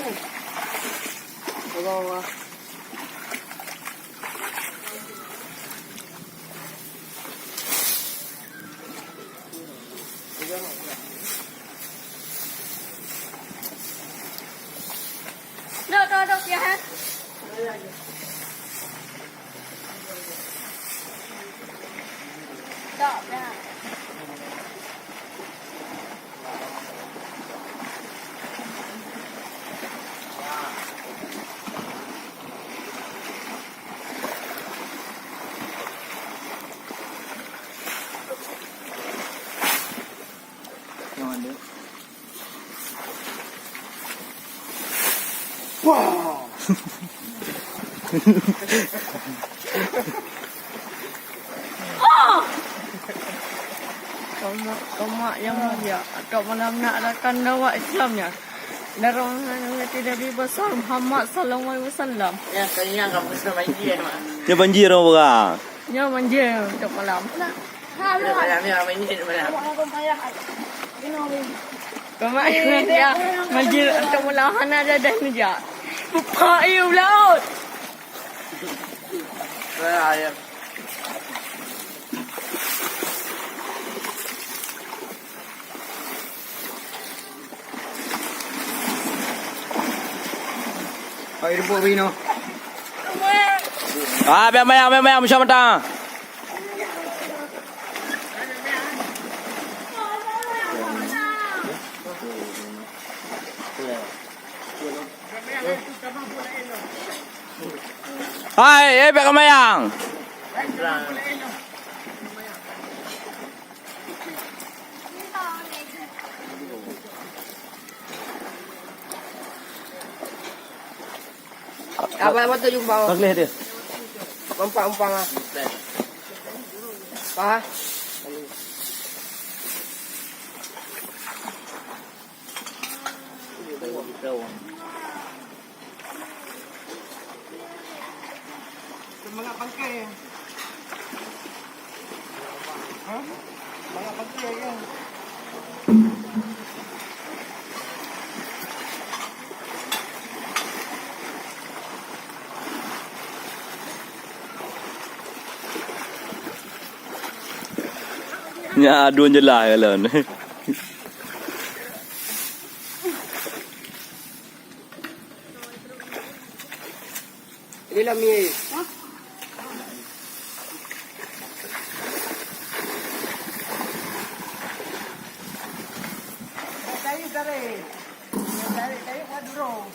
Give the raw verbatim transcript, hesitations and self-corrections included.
Dok, dok, dok, ya, ha? Dok, ya. Wah! Tomak, tomak nyang mulia, atau malam nak rakan dakwah Islam nyan. Dari Nabi besar Muhammad sallallahu alaihi wasallam. Ya, kalian kamu sudah banjir, Mak. Dia banjir orang orang. Nyoe manjé untuk malam. Malam, ya, main ni malam. Pemain ya, manjé untuk malam hana ada dah meja. Buka air laut. Ya, ya. Hai, rumput bino. Ah, biar mayang, biar mayang, macam mata. Hai, eh, biar mayang. Abang, abang tu jumpa. Bagleh dia. Nampak umpang ah. Apa? Semangat bangkai ya. Ha? Semangat bangkai ya. Nya adun jeulaih lôn. Ini lah mi. Kayu garing. Kayu, kayu buat dulu.